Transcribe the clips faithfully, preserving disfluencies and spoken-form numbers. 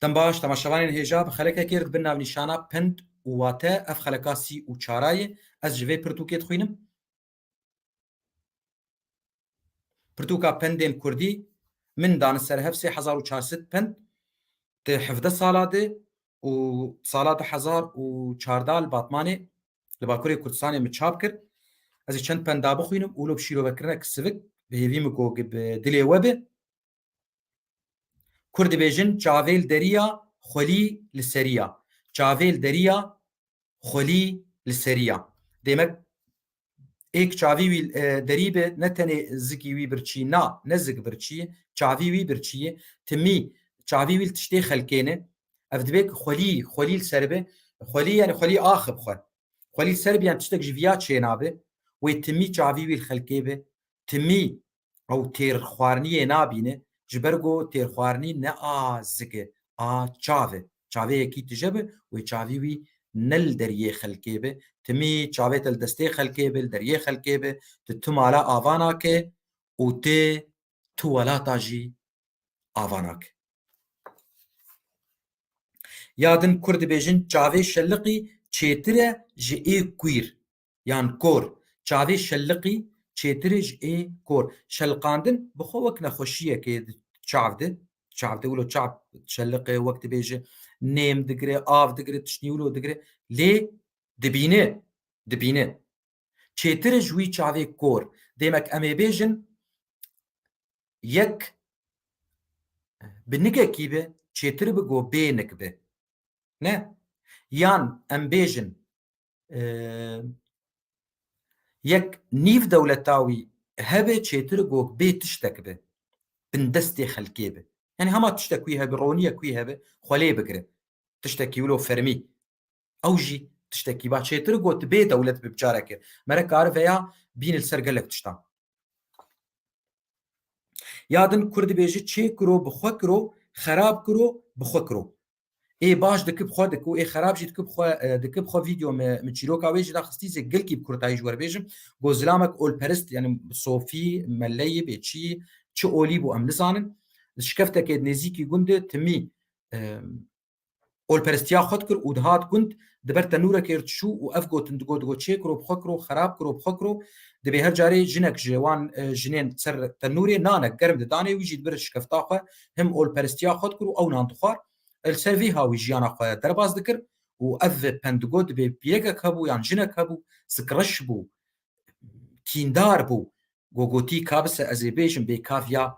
Dem baş, temaşevanên hêja, bi xelekekê re di bin navnîşana pend û wate, ev xeleka sî û çara ye. Ez ji vê pirtûkê dixwînim. Pirtûka pendên kurdî, min dane ser hev sê hezar û çar sed pend di hevdeh sala de û sala du hezar û çardeh li Batmanê, li Bakurê Kurdistanê min çap kir. Ez ê çend penda bixwînim û lo bi şîrovekirinek sivik bi hêvî min ku bi dilê we be. Kurd dibêjin, çavê li deriya, xwelî li seriya. Çavê li deriya, xwelî li seriya. Demek êk çavî wî, e, derî be, ne tenê zikî wî birçî, na, ne zik birçî, çavî wî birçî ye. Timî çavî wî li tiştê xelkê ne. Ev dibe ku xwelî, xwelî li ser be. Xwelî, yani xwelî ax bi xwe. Xwelî li ser be, yani tiştek ji viya çênabe. Wê timî çavî wî li xelkê be. Timî ew têr xwariniyê nabîne, ji ber ku têr xwarinî ne a zik e, a çav e. Çavê yekî tije be, wê çavî wî ne li deriyê xelkê be. Timî çavê te li destê xelkê be, li deriyê xelkê be, tu, tu mala ava nake û tu, tu welata jî ava nake. Ya din Kurd dibêjin, çavê şeliqî çêtir e ji ê kuîr yan kor. Çavê şeliqî çêtir e ji ê kor. Şeliqandin bi xwe wek nexweşiyekê di çav de. Çav de wilo çav şeliqe, wek dibêje nêm digire, av digire, tiştî wilo digire. Lê dibîne, dibîne. Çêtir e ji wî çavê kor. Demek em ê bêjin, yek bi nikekî be, çêtir bi ku bê nik be. Ne? Yan em bêjin, e, yek nîv dewleta wî hebe, çêtir ku bê tiştek be. Bindestê xelkê be. Yani hema tiştek wî hebe, roniyek wî hebe, xwe lê bigire. Tiştekî wilo fermî. Ew jî tiştekî baş çêtir got, bê dewlet bi biçare kir. Mere kariveya bîn li ser gelek tiştan. Ya din Kurd dibêje, çê kiro bi xwe kiro, xerab kiro bi xwe kiro. Ê baş dikib xwe diku, ê xerab jî dikib xwe, e, dikib xwe vîdeo me, me çîroka wê jî daxistî, zê gelkî bi kurtayî ji we re bêjim. Go zilamek olperist, yani sofî, melleyî, bê çi, çi olî bû em nizanin. Şikeftekê nêzîkî gund e, timî, e, olperestiya xwe dikir û dihat gund, di ber tenûrekê re diçû û ev gotin digot, digot, çê kiro bi xwe kiro, xerab kiro bi xwe kiro. Dibê her carê jinek ji wan, e, jinên ser tenûrê nanek germ didanê, wî jî dibir şikefta xwe, him olperestiya xwe dikir û ew nan dixwar. Li ser vî hawî jiyana xwe derbas dikir û ev pend digot, dibê pîrekek hebû yan jinek hebû, sikreş bû, kîndar bû. Go gotî, ka bise ez ê bêjim, bê ka viya,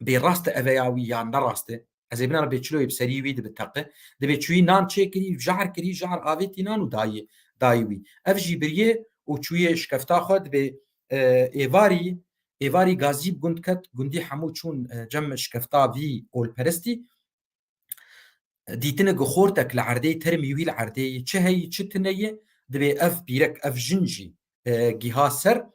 bê rast e eveya wî yan ne rast e. Ez ê binêrim bê çiloyê bi serî wî dibi teqe. Dibê çûyî nan çêkirî, jahr kirî, jahr avêtî nan û dayî, dayî wî. Ev jî biriyê û çûyê şikefta xwe dibê, e, êvarî, êvarî gazî bi gund ket, gundî hemû çûn, e, cem şikefta vî olperestî. Dîtinik xortek li erdê, termî wî li erdê ye, çi heyî, çi tune ye, dibê ev pîrek, ev jin jî, e, giha ser,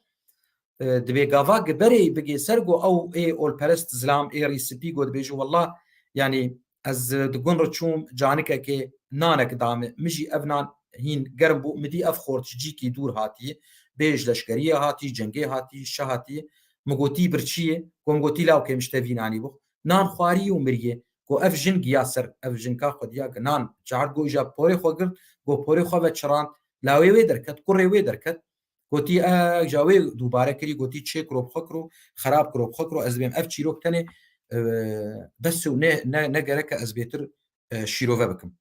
e, dibê gava gi berê bigê ser, go ew ê olperest zilam, ê rî spî, go dibêje, "Wallah, yanî ez, e, di gund re çûm, canikekê nanek da min, min jî ev nan hîn germ bû, min dî ev xort ji cîkî dûr hatiye, bê ji leşkeriyê hatî, cengê hatî, şe hatiye." Min gotî, "Birçî ye?" Go min gotî, "Lawkê, min ji te vî nanî bixwe." Nan xwarî û miriye. Go ev jin giya ser, ev jinka xwediya ginan, card go îja porê xwe girt, go porê xwe veçirand, lawê wê derket, kurê wê derket. Gotî, e, ja wê dubare kirî, gotî, "Çê kiro bi xwe kiro, xerab kiro bi xwe kiro, ez dibêm ev çîrok tenê, e, bes û ne, ne, ne gerek e ez bêtir, e, şîrove bikim."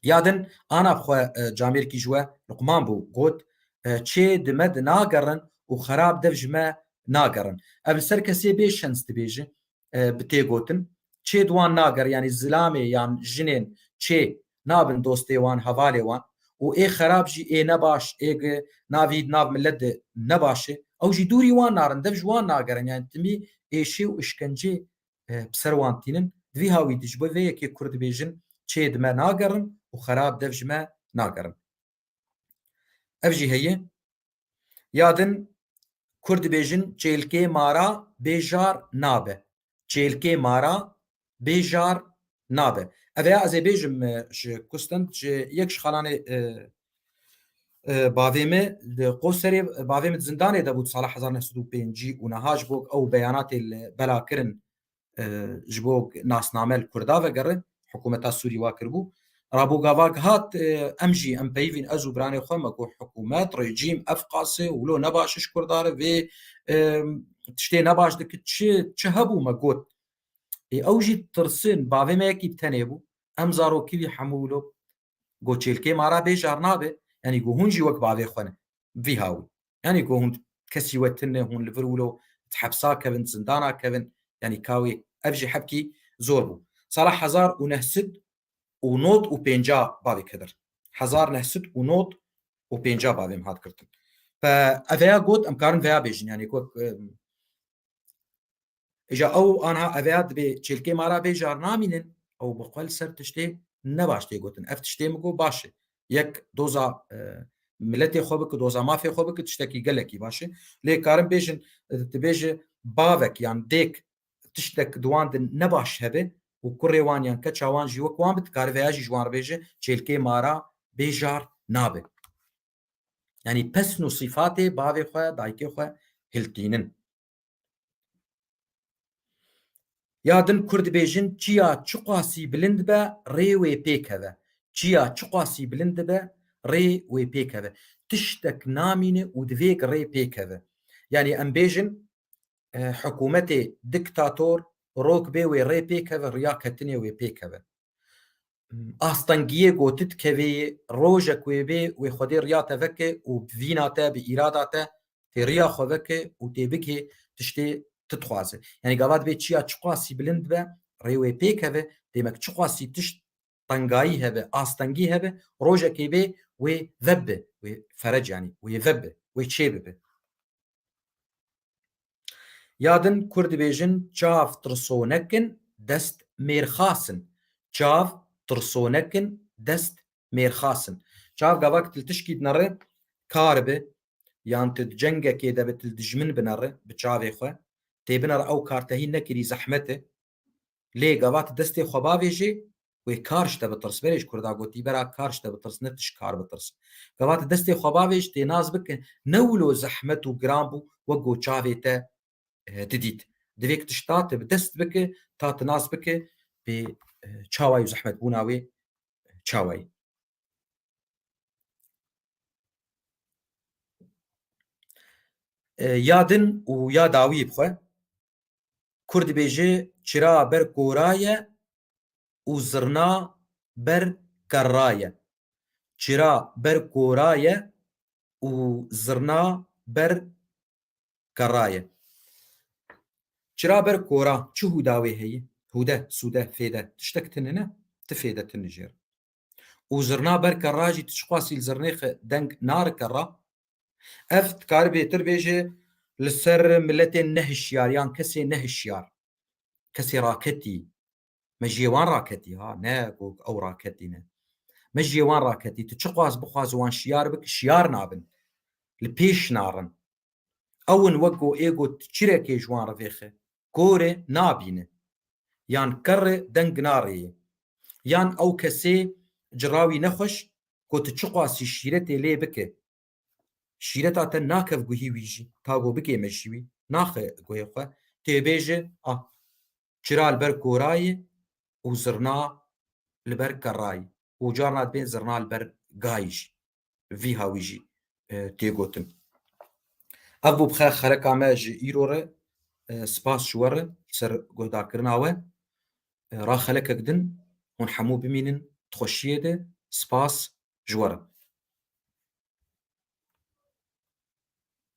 Ya din ana bi xwe, e, camêrkî ji we Luqman bû, got, e, "Çê di me di nagerin û xerab dev ji me nagerin." Ev li ser kesê bê şens dibêje, e, bi tê gotin. Çê di wan nager, yanî zilamê yan jinên çê nabin dostê wan, hevalê wan û ê xerab jî, ê nebaş, ê gi navî nav milet de nebaş e. Ew jî dûrî wan narin, dev ji wan nagerin, yanî timî êşê û işkencê, e, bi ser wan tînin. Di vî hawî de ji bo vê yekê Kurd dibêjin, "Çê di me nagerin û xerab dev ji me nagerin." Ev jî heye. Ya din Kurd dibêjin, "Çêlkê mara bêjar nabe." Çêlkê mara bêjar nabe. Ev ya ez ê bêjim, e, ji Kustend, ji yek ji xalanê, e, e, bavê me li Qoserê, bavê min di zindanê de bû di sala hezar neh sed û pêncî û niha ji bo ew beyanatê li bela kirin, e, ji bo nasname li Kurda vegere, hikûmeta Sûrî wa kiribû. Rabû gava hat, e, em jî em peyivîn, ez û biranê xwe me got hikûmet, rejîm, ev qasê, wilo nebaş e ji Kurda re, vê, e, tiştê nebaş dikit, çi, çi hebû me got. Ê, ew jî tirsin, bavê me yekî bi tenê bû. Em zarokî wî hemû wilo. Got çêlkê mara bêjar nabe. Yanî got hûn jî wek bavê xwe ne. Vî hawî. Yanî got hûn kesî we tune, hûn li vir wilo hepsa kevin, zindana kevin. Yanî kawê ev jî hepkî zor bû. Sala hezar û neh sed û nod û pênca bavê Kedir. Hezar neh sed û nod û pênca bavê min hat girtin. Pe eveya got, em karin veya bêjin. Yanî got, em, Îja ew anha eveya dibê çêlkê mara bêjar namînin, ew bi xwe li ser tiştê nebaş tê gotin. Ev tiştê min got baş e. Yek doza, e, miletê xwe bike, doza mafê xwe bike, tiştekî gelekî baş e. Lê karin bêjin, e, dibêje bavek yan dêk tiştek di wan de nebaş hebe û kurê wan yan keça wan jî wek wan bi, dikare veya jî ji wan re bêje çêlkê mara bêjar nabe. Yanî pesn û sîfatê bavê xwe, dayikê xwe hiltînin. Ya din Kurd dibêjin, çiya çiqasî bilind be, rê wê pêkeve. Çiya çiqasî bilind be, rê wê pêkeve. Tiştek namîne û divê rê pêkeve. Yanî em bêjin, e, hikûmetê diktator rok bê wê rê pêkeve, riya ketinê wê pêkeve. Astengiyê gotit kevê, rojek wê bê wê Xwedê riya te veke û bi vîna te, bi îrada te tê riya xwe veke û tê bigihê tiştê tu dixwaze. Yanî gava dibê çiya çiqasî bilind be, rê wê pêkeve, demek çiqasî tişt tengayî hebe, astengî hebe, rojekê bê wê vebe, wê ferec, yanî wê vebe, wê çê bibe. Ya din Kurd dibêjin, çav tirsonek in, dest mêrxas in. Çav tirsonek in, dest mêrxas in. Çav gavak tu li tişkî dinere kar bi, yan tu di cengekê de bi, tu li dijmin binere bi çavê xwe. Tê binere ew kar te hîn nekirî, zehmet e. Lê gava tu destê xwe bavêjê, wê kar ji te bitirs. Berê ji Kurda gotî, bera kar ji te bitirs, ne tu ji kar bitirs. Gava tu destê xwe bavêj, tê nas bike, ne wilo zehmet û giran bû, wek ku çavê te, e, didît. Divê ku tişta tu bi dest bike, ta tu nas bike, pê, e, çawayî û zehmetbûna wê çawayî. E, ya din û ya dawiyê bixwe, Kurd dibêje, çira ber kora ye û zirna ber kerra ye. Çira ber kora ye û zirna ber kerra ye. Çira ber kora, çi hûda wê heye? Hûde, sûde, fêde, tiştek tune ne? Ti fêde tune jê re. Û zirna ber kerra jî, tu çiqasî li zirnê xe deng nari kerra. Ev dikare bêtir bêje li ser miletên nehişyar yan kesê nehişyar. Kesê raketî. Me jiyê wan raketî ha, ne ku ew raketî ne. Me jiyê wan raketî. Tu çiqas bixwaz wan şiyar bik, şiyar nabin. Li pêş narin. Ew in wek ku ê got çirekê ji wan re vêxe. Kore nabîne. Yan kerre deng narêye. Yan ew kesê cira wî nexweş ku tu çiqasî şîretê lê bike. Şîreta te nakev guhî wî jî. Ta ku bikê mejî wî. Naxe guhê xwe. Tê bêje, ah, çira li ber korayê û zirna li ber kerrayê. Û carna dibên zirna li ber gayî jî. Vî hawî jî, e, tê gotin. Ev bû bixe xeleka me ji îro re, e, spas ji we re, li ser guhdarkirina we. E, ra xelekek din, hûn hemû bimînin, di xweşiyê de, spas ji we re.